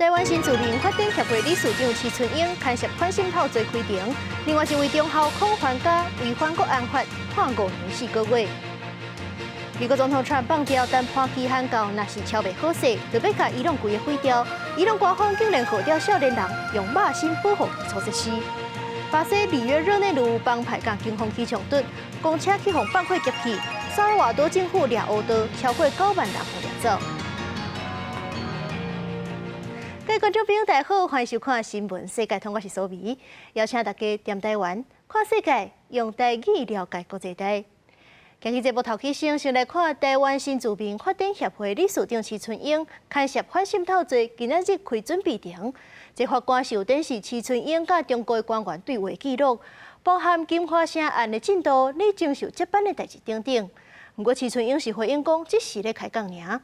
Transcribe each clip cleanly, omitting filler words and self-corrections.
台灣新住民發展協會理事長徐春英牽涉反滲透罪開庭，另外一位中校孔繁嘉違反國安法判5年4個月。美國總統川普放調談判期限到，若是喬袂好勢，就欲共伊朗規个毀掉。伊朗官方竟然號召少年人用肉身保護基礎設施。巴西里約熱內盧幫派佮警方起衝突，公車去予放火劫去，薩爾瓦多政府掠烏刀，超過9萬人予掠走。各位觀眾朋友，大家好，歡迎收看《新聞世界通》，我是蘇美，邀請大家踮台灣看世界，用台語了解國際大。今日節目頭起先，先來看台灣新住民發展協會理事長徐春英牽涉反滲透罪，今仔日開準備庭。這法官是有展示徐春英佮中國官員對話記錄，包含金華城案的進度、李鍾秀接班的代誌等等。毋過徐春英是回應講，只是咧開講爾。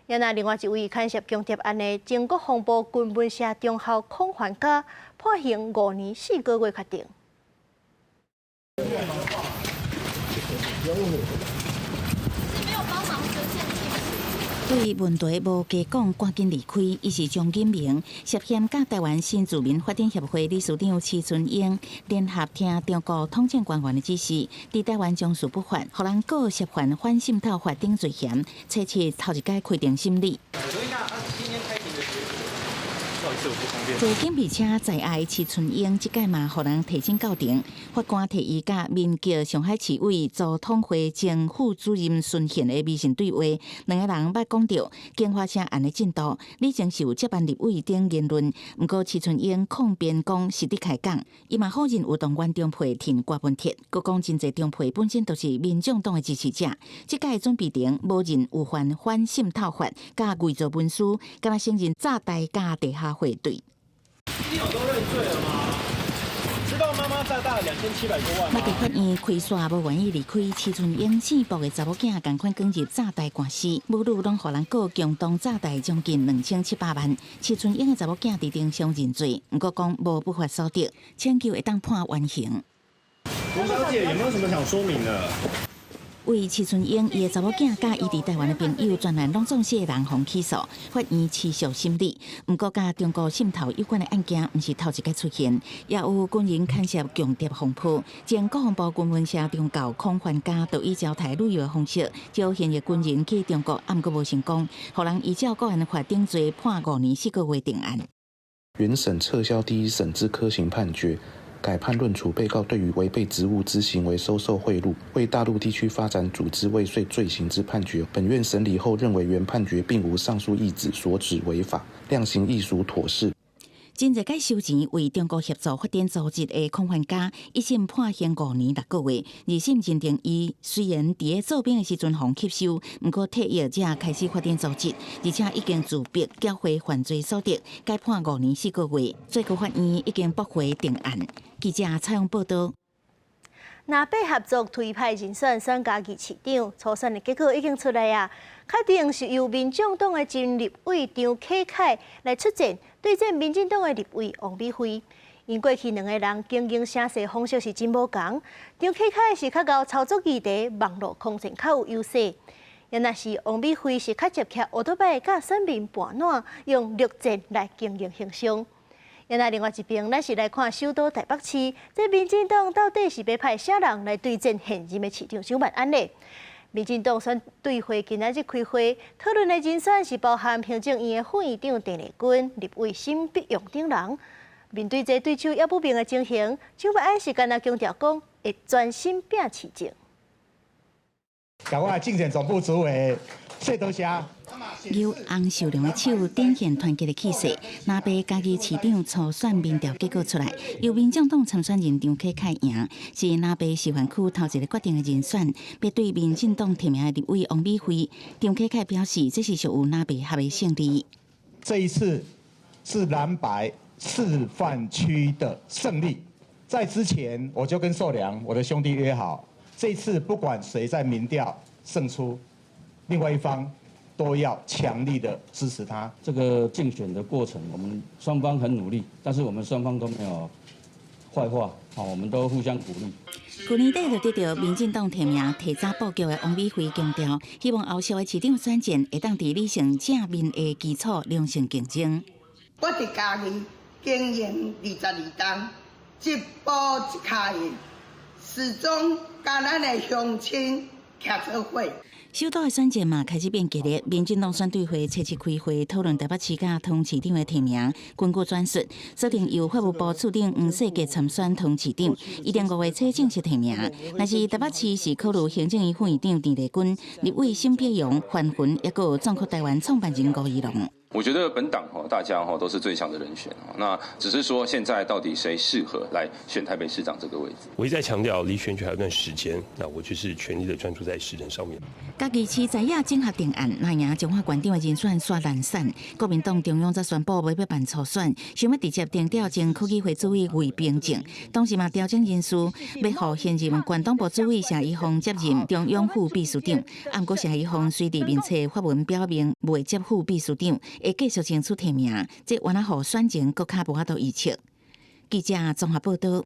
也若另外一位牽涉共諜案的前國防部軍聞社中校孔繁嘉判刑5年4個月確定。對問題無加講，趕緊離開。伊是張錦明，涉嫌佮台灣新住民發展協會理事長徐春英聯合聽中國統戰官員的指示，佇台灣從事不法，予人告涉犯反滲透法等罪嫌，初七頭一擺開庭審理。坐警備車載押徐春英，這擺嘛予人提審到庭。法官提伊佮民革上海市委組統會前副主任孫憲的微信對話，兩个人捌講著金華城案的進度，李鍾秀接班立委等言論。毋過徐春英抗辯講是佇開講，伊嘛否認有動員中配填郭文鐵，閣講真濟中配本身都是民眾黨的支持者。這擺準備庭無認有犯反滲透法，佮偽造文書，敢若承認詐貸佮地下匯兌。你有都認罪了嗎？知道媽媽詐大2700多萬嗎？佇法院開煞無願意離開，徐春英姓卜的查某囝仝款捲入詐貸官司，母女攏予人告共同詐貸將近2700萬。徐春英的查某囝佇庭上認罪，毋過講無不法所得，請求會當判緩刑。吳小姐有沒有什麼想說明的？為徐春英伊的查某囝佮伊佇台灣的朋友，全案攏總四个人予起訴，法院持續審理。毋過，佮中國滲透有關的案件，毋是頭一擺出現，也有軍人牽涉共諜風波。前國防部軍聞社中校孔繁嘉，就以招台旅遊的方式，招現役軍人去中國，毋過無成功，予人依照國安法等罪判5年4個月定案。原審撤銷第一審之科刑判決。改判論處被告對於違背職務之行為收受賄賂、為大陸地區發展組織未遂罪行之判決。本院審理後認為原判決並無上述意旨所指違法，量刑亦屬妥適。真濟擺收錢為中國協助發展組織的孔繁嘉，一審判刑5年6個月，二審認定伊雖然佇咧做兵的時陣予吸收，毋過退役才開始發展組織，而且已經自白繳回犯罪所得，改判5年4個月。最高法院已經駁回定案。記者採訪報道。藍白合作推派人選選嘉義市長，初選的結果已經出來啊！確定是由民眾黨的前立委張啟楷來出戰，對戰民進黨的立委王美惠。𪜶過去兩个人經營聲勢方式是真無仝，張啟楷是較𠢕操作議題，網路空戰較有優勢。也若是王美惠是較接觸歐多擺佮選民伴暖，用綠箭來經營形象。那另外一邊，咱是來看首都台北市，這民進黨到底是欲派啥人來對戰現任的市長蔣萬安呢？民進黨選對會今仔日開會，討論的人選是包含行政院的副院長鄭麗君、立委沈碧榮等人。面對這對手猶不明的情形，蔣萬安是干焦強調講，會專心拚市政。共我的競選總部主委謝多謝。由洪秀龍的手展現團結的氣勢。藍白嘉義市長初選民調結果出來，由民進黨參選人張啟楷贏，是藍白示範區頭一个決定的人選，欲對民進黨提名的立委王美惠。張啟楷表示，這是屬於藍白合的勝利。這一次是藍白示範區的勝利。在之前我就跟壽良我的兄弟約好，這次不管誰在民調勝出，另外一方都要強力的支持他。這個競選的過程，我們雙方很努力，但是我們雙方都沒有壞話，好，我們都互相鼓勵。去年底就得著民進黨提名提早布局的王美惠強調，希望後續的市長選戰會當佇理性正面的基礎良性競爭。我佇嘉義經營22冬，一步一跤印，始終佮咱的鄉親徛做伙。首都的選戰嘛開始變激烈，民進黨選對會七七開會討論台北市佮湯市長的提名，根據轉述，鎖定由法務部次長黃世傑參選湯市長，伊定五月初正式提名。但是台北市是考慮行政院副院長鄧麗君、立委沈伯洋、范雲，抑閣有壯闊台灣創辦人吳怡農。我覺得本黨大家都是最強的人選，那只是說現在到底誰適合來選台北市長這個位置。我一再強調，離選舉還有段時間，那我就是全力的專注在市政上面。嘉義市在野整合定案，若贏彰化縣長的人選煞難選。國民黨中央則宣布欲欲辦初選，想欲直接定調前區議會主委魏平正，同時嘛調整人事，欲予現任縣黨部主委謝宜豐接任中央副秘書長。毋過謝宜豐隨佇面冊發文表明，袂接副秘書長。會繼續爭取提名，這原來予選情閣較無法度預測。記者綜合報導。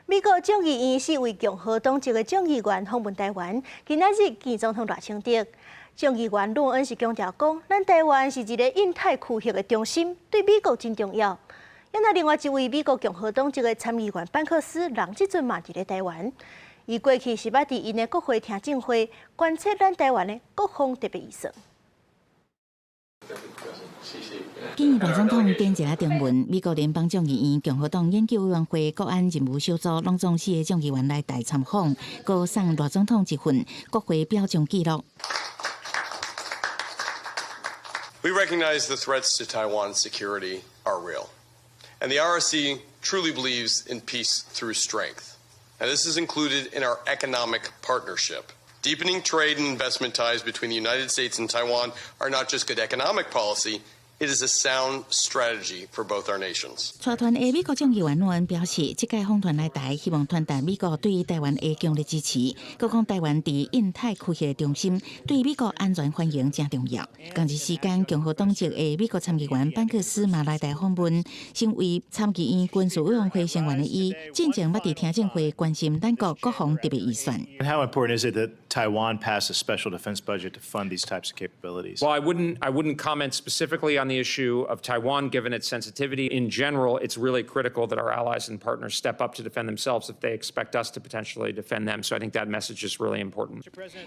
美國眾議院四位共和黨籍的眾議員訪問台灣，今仔日見總統賴清德。眾議員諾恩是強調講，咱台灣是一个印太區域的中心，對美國真重要。那另外一位美國共和黨籍的參議員班克斯，人這陣嘛佇咧台灣。伊過去是捌佇𪜶的國會聽證會，關切咱台灣的國防特別預算。見賴總統點一下中文，美國聯邦眾議院共和黨研究委員會國安任務小組攏總四个眾議員來台參訪，閣送賴總統一份國會表彰記錄。 We recognize the threats to Taiwan's security are real, and the ROC truly believes in peace through strength. And this is included in our economic partnership. Deepening trade and investment ties between the United States and Taiwan are not just good economic policy. It is a sound strategy for both our nations. 帶團的美國眾議員諾恩表示，這屆訪團來台，希望傳達美國對台灣的強力支持。閣講台灣佇印太區域的中心，對美國安全繁榮誠重要。仝一時間，共和黨籍的美國參議員班克斯嘛來台訪問，身為參議院軍事委員會成員的伊，進前捌佇聽證會關心咱國國防特別預算。 How important is it that Taiwan pass a special defense budget to fund these types of capabilities? Well, I wouldn't comment specifically on the issue of Taiwan, given its sensitivity. In general, it's really critical that our allies and partners step up to defend themselves if they expect us to potentially defend them. So I think that message is really important.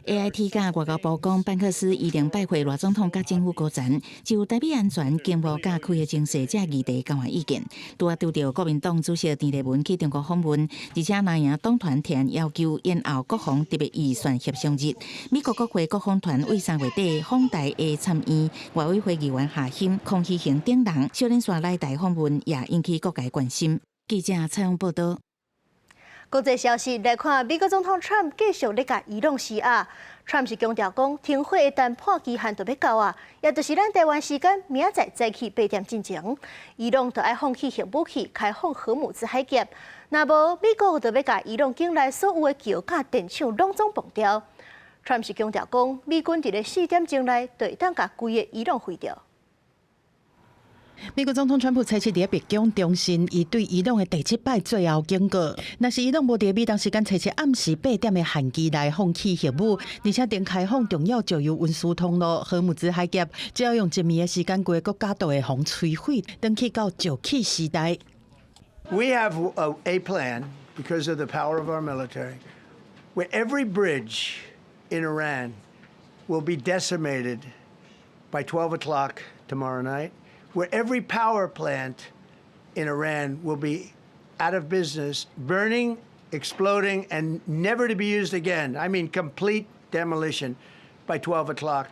AIT 佮外交部講，班克斯預定拜會賴總統佮政府高層，就台美安全、經貿佮區域情勢這議題交換意見。拄仔拄著國民黨主席鄭麗文去中國訪問，而且藍營黨團提案要求延後國防特別預算協商日。美國國會國防團為3月底訪台的參院外委會議員夏欣、孔希恒等人，小連續來台訪問，也引起各界關心。記者採訪報導。國際消息來看，美國總統川普繼續咧共伊朗施壓。川普是強調講，停火的談判期限就欲到啊，也就是咱台灣時間明仔載早起8點進前，伊朗就愛放棄核武器，開放荷姆茲海峽。若無，美國就欲共伊朗境內所有的橋佮電廠攏總崩掉。川普是強調講，美軍佇咧4點鐘內就會當共規個伊朗毀掉。美國總統川普初七佇白宮重申，伊對伊朗的第七擺最後警告，若是伊朗無佇美東時間初七暗時八點的限期內放棄核武，而且重開放重要石油運輸通路荷姆茲海峽，只要用一暝的時間，規個國家都會予摧毀，轉去到石器時代。 We have a plan because of the power of our military, where every bridge in Iran will be decimated by 12 o'clock tomorrow night, where every power plant in Iran will be out of business, burning, exploding, and never to be used again. I mean, complete demolition by 12 o'clock.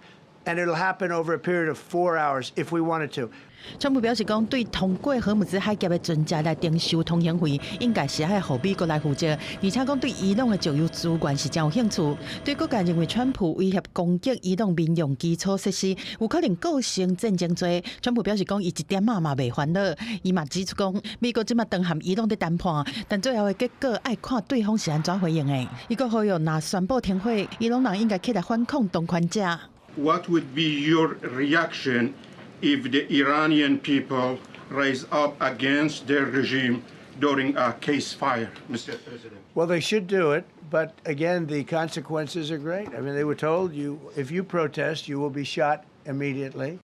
And it'll happen over a period of 4 hours if we wanted to. 川普表示講，對通過荷姆茲海峽的船隻來徵收通行費，應該是愛予美國來負責。而且講對伊朗的石油資源是誠有興趣。對各界認為，川普威脅攻擊伊朗民用基礎設施，有可能構成戰爭罪。川普表示講，伊一點仔嘛袂煩惱。伊嘛指出講，美國這馬當和伊朗佇談判，但最後的結果愛看對方是按怎回應的。伊閣呼籲，若宣布停火，伊朗人應該起來反抗當權者。 What would be your reaction if the Iranian people raise up against their regime during a ceasefire, Mr. President? Well, they should do it, but again, the consequences are great. I mean, they were told you if you protest, you will be shot immediately.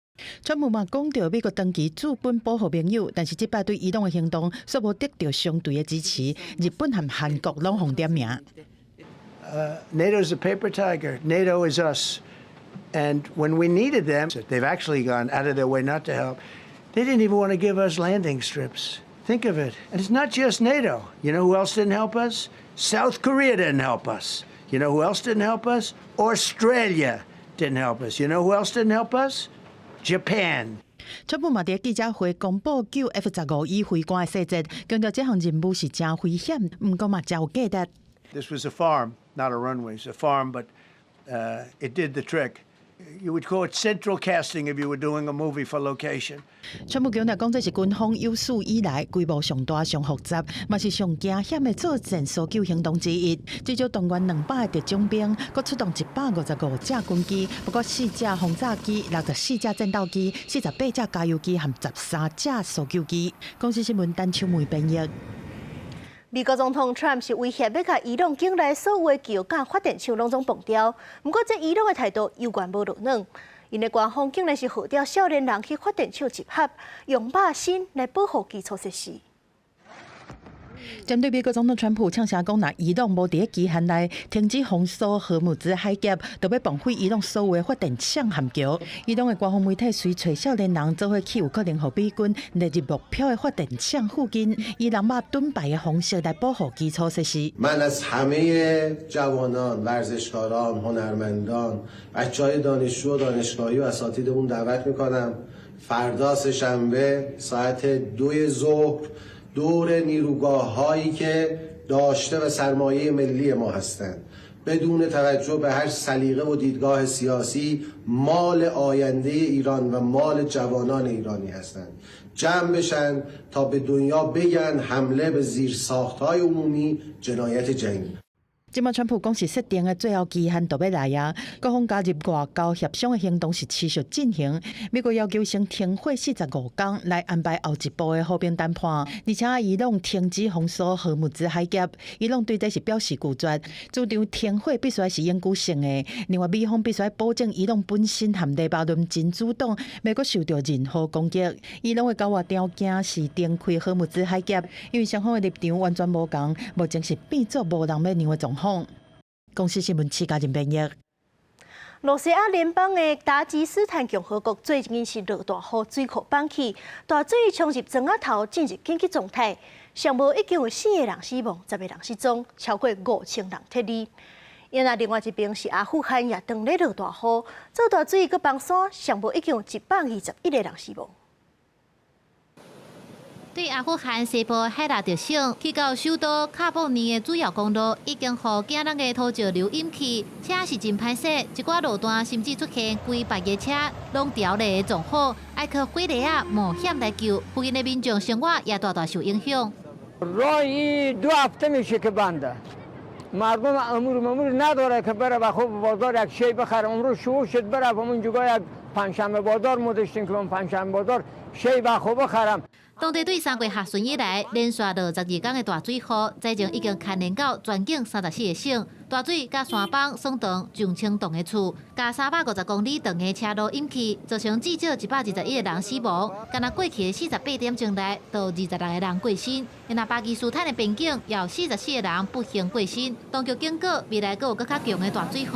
川普嘛講著美國長期駐軍保護盟友，但是這擺對伊朗的行動，卻無得著相對的支持。日本和韓國攏予點名。 NATO is a paper tiger. NATO is us. And when we needed them, they've actually gone out of their way not to help. They didn't even want to give us landing strips. Think of it. And it's not just NATO. You know who else didn't help us? South Korea didn't help us. You know who else didn't help us? Australia didn't help us. You know who else didn't help us? Japan. 川普嘛佇記者會公布救 F-15E 飛官的細節，強調這項任務是誠危險，毋過嘛誠有價值。 This was a farm, not a runway. It's a farm, but it did the trick. You would call it central casting if you were doing a movie for location. 川普強調講，這是軍方有史以來規模上大、上複雜，嘛是上驚險的作戰搜救行動之一。至少動員200個特種兵，閣出動155架軍機，包括四架轟炸機、64架戰鬥機、48架加油機和13架搜救機。公視新聞陳秋梅編譯。美國總統 Trump 是威脅欲共伊朗境內所有的橋佮發電廠攏總崩掉，毋過這伊朗的態度猶原無落軟，𪜶的官方竟然是號召少年人去發電廠集合，用肉身來保護基礎設施。針對美國總統川普嗆聲講，若伊朗無佇咧期限內停止封鎖荷姆茲海峽，就欲磅毀伊朗所有的發電廠和橋。伊朗的官方媒體隨揣少年人做伙去有可能予美軍列入目標的發電廠附近，以人肉盾牌的方式來保護基礎設施。 من از همه جوانان، ورزشکاران، هنرمندان، بچه های دانشجو و دانشگاهی و اساتیدمون دعوت میکنم فردا سه‌شنبه ساعت 2 ظهر دور نیروگاه هایی که داشته و سرمایه ملی ما هستند بدون توجه به هر سلیقه و دیدگاه سیاسی مال آینده ایران و مال جوانان ایرانی هستند جمع بشن تا به دنیا بگن حمله به زیرساخت های عمومی جنایت جنگی. 這馬川普講是設定的最後期限就欲來啊！各方加入外交協商的行動是持續進行。美國要求先停火45工來安排後一步的和平談判，而且伊朗停止封鎖荷姆茲海峽。伊朗對這是表示拒絕，主張停火必須是永久性的。另外，美方必須保證伊朗本身和黎巴嫩真主黨袂閣受著任何攻擊。伊朗的交換條件是重開荷姆茲海峽，因為雙方的立場完全無仝，目前是變做無人欲讓的狀況。公視新聞徐家仁編譯。羅西亞聯邦的達吉斯坦共和國最近是落大雨，水庫崩去，大水衝入莊仔頭，進入緊急狀態。上無已經有四個人死亡，10個人失蹤，超過5000人撤離。另外，另外一邊是阿富汗也當咧落大雨，做大水閣崩山，上無已經有121個人死亡。對阿富汗西部海拉特省去到首都喀布爾的主要公路，已經予驚人的土石流淹去，車是真歹勢，一寡路段甚至出現規排的車攏掉落的狀況，愛靠火犁仔冒險來救，附近的民眾生活也大大受影響。 راه 2 هفته میشه که بنده مردم امور ممور نداره که بره به خوب بازار یک شی بخره. امروز شروع شد بره اونجا یک پنجشنبه بازار مو داشتیم که من پنجشنبه بازار شی به خوب بخرم。當地對3月下旬以來，連續落12工的大水雨，災情已經牽連到全境34個省。大水佮山崩損斷上千棟的厝，共350公里長的車路淹去，造成至少121個人死亡。干焦過去的48點鐘內，就26個人過身。若巴基斯坦的邊境，也有44個人不幸過身。當局警告，未來閣有閣較強的大水雨，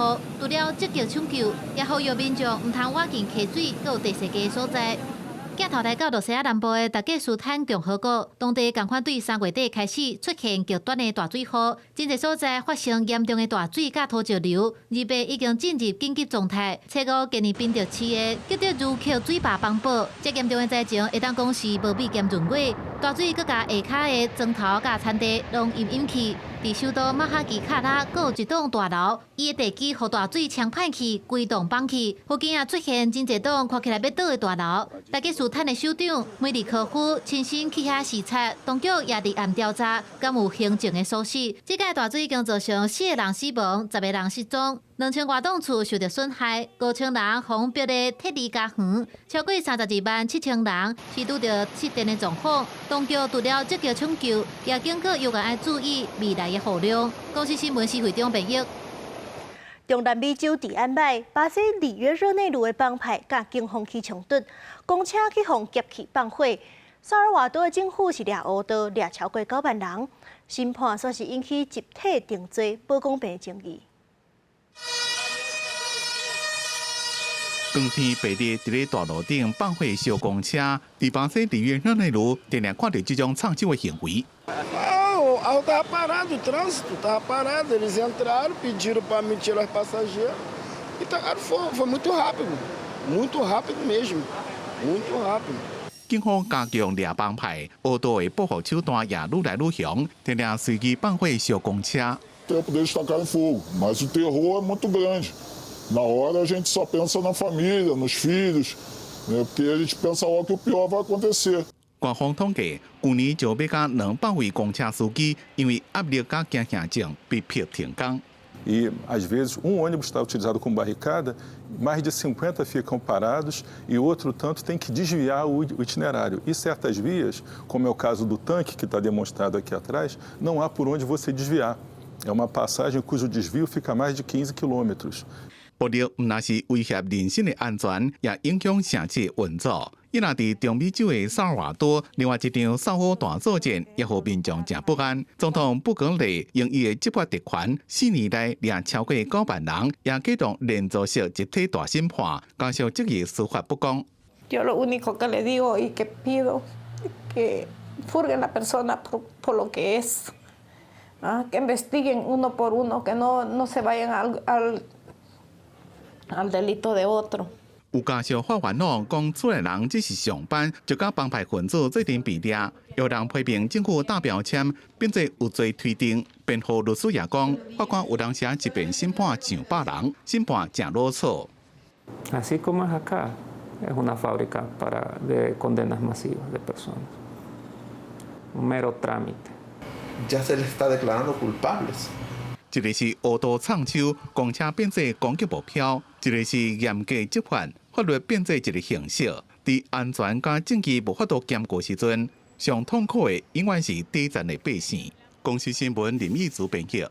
除了積極搶救，也呼籲民眾毋通倚近溪水，閣有地勢低的所在。鏡頭來到羅西亞南部的達吉斯坦共和國，當地仝款對3月底開始出現極端的大水雨，真濟所在發生嚴重的大水佮土石流，二八已經進入緊急狀態。初五今年賓德市的吉德如克水壩崩爆，這嚴重的災情會當講是無比嚴重過。大水閣共下跤的磚頭佮田地攏淹淹去。佇首都馬哈奇卡拉，閣有一棟大樓，伊的地基予大水沖歹去，規棟崩去。附近也出現真濟棟看起來欲倒的大樓。達吉斯坦的首長梅利科夫親身去遐視察，當局也佇暗調查，敢有行政的疏失。這擺大水已經造成四個人死亡，10個人失蹤，2000外棟厝受著損害，5000人予逼得撤離家園，超過32萬7千人是拄著失電的狀況。當局除了積極搶救，也警告猶原愛注意未來的雨量。公視新聞施惠中編譯。中南美洲治安䆀，巴西里约热内卢的帮派佮警方起冲突，公车去予劫去放火。萨尔瓦多的政府是掠乌刀，掠超过9万人，审判煞是引起集体定罪，无公平争议。光天白日，伫咧大路顶放火烧公车，伫巴西里约热内卢，定定看著这种创手的行为。 O carro estava parado, o trânsito estava parado. Eles entraram, pediram para me tirar passageiro e tacaram fogo. Foi muito rápido, muito rápido mesmo, muito rápido. 警方加强掠帮派，黑道的报复手段也愈来愈凶，定定随机放火烧公车。 Tempo deles tacarem fogo, mas o terror é muito grande. Na hora a gente só pensa na família, nos filhos, né? Porque a gente pensa logo que o pior vai acontecer. 官方统计，去年就欲甲200位公车司机因为压力佮惊吓症被迫停工。 E, às vezes, um ônibus está utilizado como barricada, mais de 50 ficam parados e outro tanto tem que desviar o itinerário. E certas vias, como é o caso do tanque que está demonstrado aqui atrás, não há por onde você desviar. É uma passagem cujo desvio fica a mais de 15 quilômetros. 暴力毋但是威胁人身的安全，也影响城市运作。伊若伫中美洲的萨尔瓦多，另外一场扫火大作战，也予民众诚不安。总统布格雷用伊的执法特权，4年内掠超过9万人，也启动连续式集体大审判，加上质疑司法不公。 Yo lo único que le digo y que pido que juzguen la persona por lo que es, que investiguen uno por uno, que no se vayan al delito de otro. 有家属发烦恼，讲厝内人只是上班，就佮帮派分子做阵被掠。有人批评政府打标签，变做有罪推定。辩护律师也讲，法官有当时一遍审判上百人，审判诚啰嗦。 Así como es acá, es una fábrica para de condenas masivas de personas. Un mero trámite. Ya se les está declarando culpables. 一个是黑道创手，公车变做攻击目标；一个是严格执法，法律变做一个形式。伫安全佮正义无法度兼顾时阵，上痛苦的永远是底层的百姓。公视新闻林义祖编辑。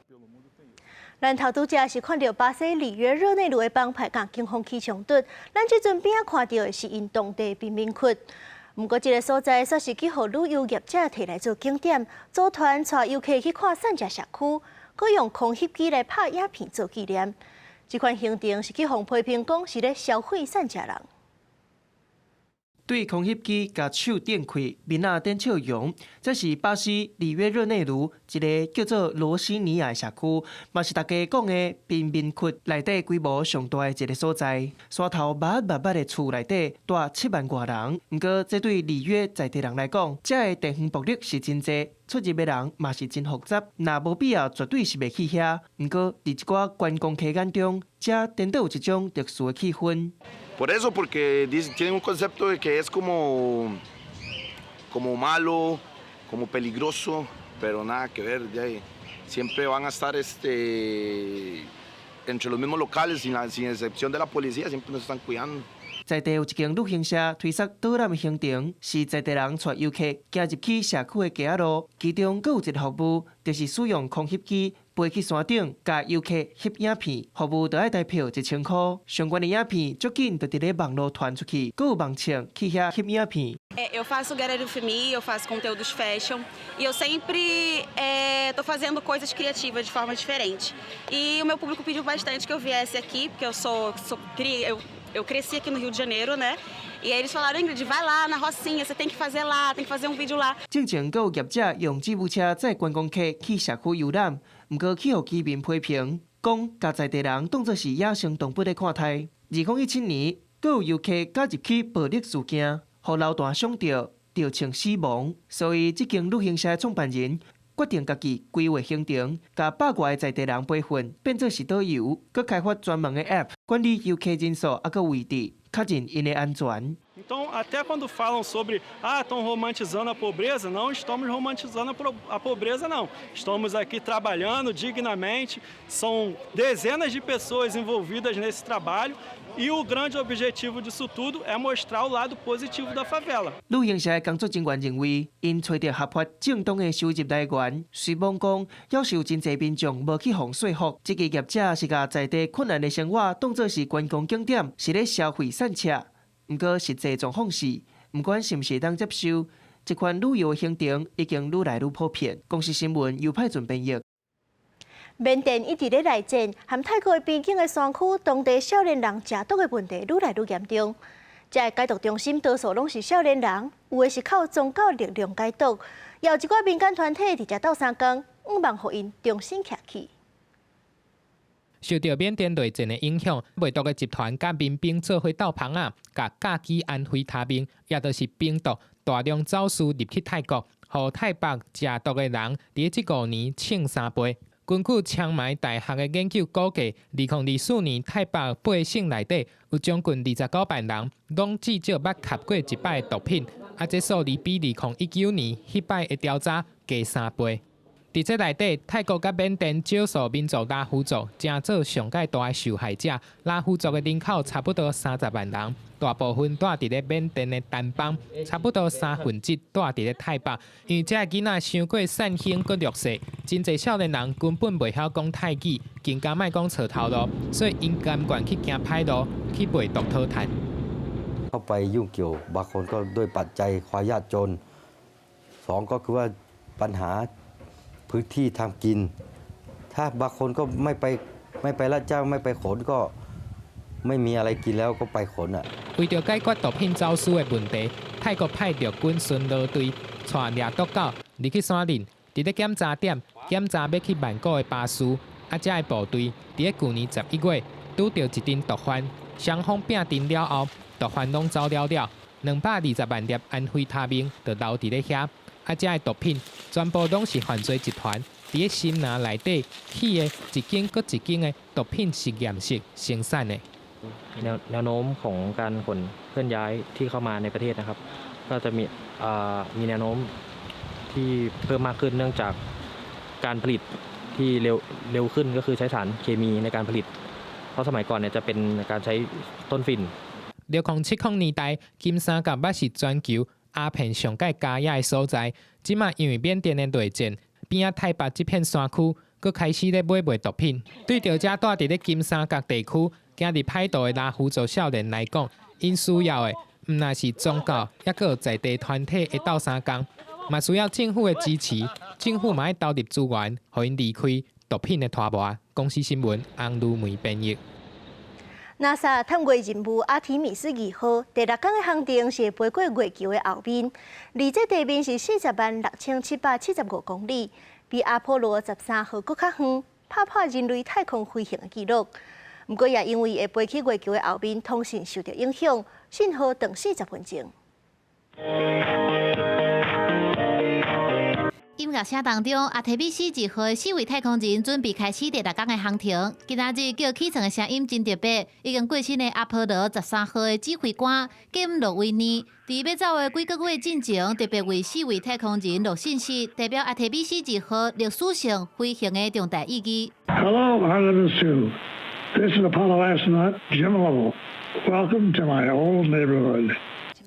咱头拄才是看著巴西里约热内卢的帮派佮警方起冲突，咱这阵边仔看著的是𪜶当地贫民窟。毋过，这个所在煞是去予旅游业者提来做景点，组团带游客去看散食社区，阁用空翕机来拍影片做纪念。这款行程是去予批评讲是咧消费散食人。对空翕机共手展开，面仔顶笑容。这是巴西里约热内卢一个叫做罗西尼亚的社区，嘛是大家讲的贫民窟内底规模上大的一个所在。山头密密密的厝内底蹛7万外人。毋过，这对里约在地人来讲，遮的地方暴力是真济，出入的人嘛是真复杂。若无必要，绝对是袂去遐。毋过，伫一寡观光客眼中，遮颠倒有一种特殊的气氛。 Por eso, porque tienen un concepto de que es como malo, como peligroso, pero nada que ver, ya, siempre van a estar entre los mismos locales, sin excepción de la policía, siempre nos están cuidando. 在地有一间旅行社推捒导览的行程，是在地人带游客行入去社区的街仔路，其中阁有一个服务，就是使用空翕机飞去山顶，共游客翕影片。服务著爱台票1000块，相关的影片足紧就伫咧网路传出去，阁有网红去遐翕影片。 Eu faço Get Ready With Me, eu faço conteúdos fashion e eu sempre estou fazendo coisas criativas de forma diferente. E o meu público pediu bastante que eu viesse aqui, porque eu sou, sou eu, eu cresci aqui no Rio de Janeiro, né? E aí eles falaram: "Ingrid, vai lá na Rocinha, você tem que fazer lá, tem que fazer um vídeo lá." 进前阁有业者用吉普车载观光客去社区游览，毋过去予居民批评，讲共在地人当作是野生动物咧看待。2017年，阁有游客加入去暴力事件，予流弹伤著，著枪死亡。所以，这间旅行社的创办人决定家己规划行程，共百外个在地人培训，变做是导游，阁开发专门的 App 管理游客人数，犹阁位置，确认𪜶的安全。 Então, até quando falam sobre, ah, estão romantizando a pobreza, não estamos romantizando a pobreza, não. Estamos aqui trabalhando dignamente, são dezenas de pessoas envolvidas nesse trabalho. E o grande objetivo disso tudo é mostrar o lado positivo da favela。旅行社的工作人員認為，𪜶揣著合法正當的收入來源，雖罔講，猶是有真濟民眾無去予說服。這個業者是共在地困難的生活當做是觀光景點，是咧消費散赤。毋過實際狀況是，毋管是毋是會當接受，這款旅遊行程已經愈來愈普遍。公視新聞由派准編譯。緬甸一直咧內戰，和泰國邊境的山區，當地少年人食毒的問題愈來愈嚴重。這个戒毒中心多數攏是少年人，有的是靠宗教力量解毒，也有一寡民間團體佇遮鬥相共，向望予𪜶重新徛起。受著緬甸內戰的影響，賣毒的集團佮民兵做伙鬥蜂仔，共甲基安非他命，也就是冰毒，大量走私入去泰國，予泰北食毒的人佇這5年衝3倍。根據清邁大學的研究估計，2024年泰北8省內底有將近29萬人，攏至少捌吸過一擺毒品，啊，這數字比2019年彼擺的調查加3倍。佇這內底，泰國佮緬甸少數民族拉祜族成做上蓋大的受害者。拉祜族的人口差不多30萬人，大部分住佇咧緬甸的掸邦，差不多1/3住佇咧泰北。因為這个囡仔傷過散興閣弱勢，真濟少年人根本袂曉講泰語，更加莫講揣頭路，所以𪜶甘願去行歹路去賣毒討趁。 เข้าไปยุ่งเกี่ยวบางคนก็ด้วยปัจจัยความยากจนสองก็คือว่าปัญหาพื้นที่ทำกินถ้าบางคนก็ไม่ไปไม่ไปรับจ้างไม่ไปขนก็ไม่มีอะไรกินแล้วก็ไปขน啊。為著解決毒品走私的問題，泰國派陸軍巡邏隊帶掠毒狗入去山林，佇咧檢查點檢查欲去曼谷的巴士，啊，這个部隊佇咧舊年11月拄著一陣毒販，雙方拚陣了後，毒販攏走了了，220萬粒安非他命就留佇咧遐。啊，這个毒品全部攏是犯罪集團佇咧森林內底起的一間閣一間的毒品實驗室生產的。 แนวแนวโน้มของการขนเคลื่อนย้ายที่เข้ามาในประเทศนะครับ ก็จะมีมีแนวโน้มที่เพิ่มมากขึ้นเนื่องจากการผลิตที่เร็วเร็วขึ้นก็คือใช้สารเคมีในการผลิต เพราะสมัยก่อนเนี่ยจะเป็นการใช้ต้นฝิ่น 2070年代，金三角捌是全球鴉片上蓋佳野的所在。這馬因為緬甸的內戰，邊仔泰北這片山區，閣開始咧買賣毒品。對著遮住佇咧金三角地區行入歹路的拉祜族少年來講，𪜶需要的毋但是宗教，抑閣有在地團體的鬥相共，嘛需要政府的支持。政府嘛愛投入資源，予𪜶離開毒品的拖磨。公視新聞，洪如梅編譯。 NASA 探月任務阿提米斯2號第六工的航程是飛過月球的後面，離這地面是406,775公里，比阿波羅13號閣較遠，拍破人類太空飛行的紀錄。毋過也因為會飛去月球的後面，通訊受著影響，信號斷40分鐘。音樂聲當中，阿提米斯2號的四位太空人準備開始第六工的航程。今仔日叫起床的聲音真特別，已經過身的阿波羅13號的指揮官金諾維尼，佇欲走的幾個月進前，特別為四位太空人錄信息，代表阿提米斯2號歷史性飛行的重大意義。 Hello, Artemis 2. This is Apollo astronaut Jim Lovell. Welcome to my old neighborhood.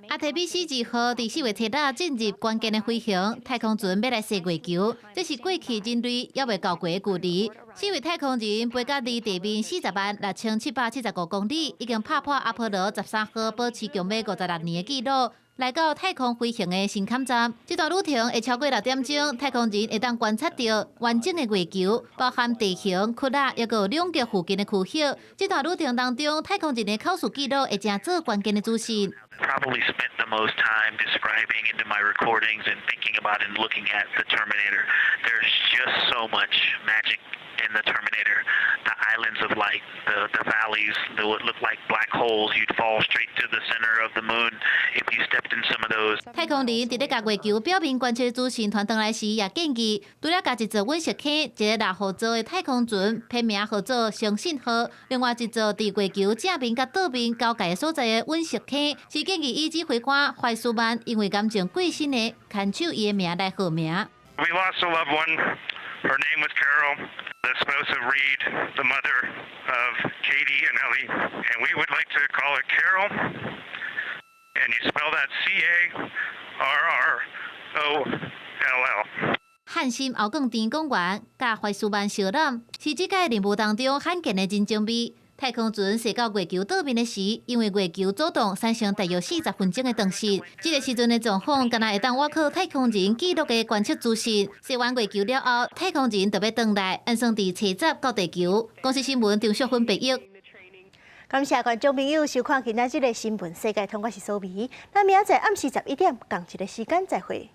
阿提米斯2號佇4月7日進入關鍵的飛行，太空船欲來踅月球，這是過去人類猶未到過的距離。四位太空人飛到離地面406,775公里，已經拍破阿波羅13號保持強欲56年的紀錄，來到太空飛行的新坎站。這段旅程會超過6點鐘，太空人會當觀察著完整的月球，包含地形、窟仔，抑閣有兩極附近的區域。這段旅程當中，太空人的口述記錄會成做關鍵的資訊。 Probably spent the most time describing into my recordings and thinking about and looking at the Terminator. There's just so much magic in the Terminator. The islands of light, the valleys, the what look like black holes. You'd fall straight to the center of the moon if you stepped in some of those. 太空人佇咧共月球表面觀測資訊傳轉來時，也建議除了共一座隕石坑、一个獵戶座的太空船編名號做相信號，另外一座佇月球正面佮倒面交界所在的隕石坑，是建議以指揮官懷斯曼因為癌症過身的牽手伊的名來號名。 We lost a loved one. Her name was Carol, the spouse of Reed, the mother of Katie and Ellie, and we would like to call it Carroll. And you spell that C A R R O L L. 漢森鰲鋼甜公園佮懷斯曼相攬，是這屆任務當中罕見的人情味。太空船踅到月球倒面的時，因為月球阻動產生大約40分鐘的長時。這個時陣的狀況，敢若會當倚靠太空人記錄的觀測資訊。踅完月球了後，太空人就欲轉來，按算佇初十到地球。公視新聞張淑芬報譯。感謝觀眾朋友收看今仔日的新聞世界通，我是蘇美。咱明仔載暗時11點仝一个時間再會。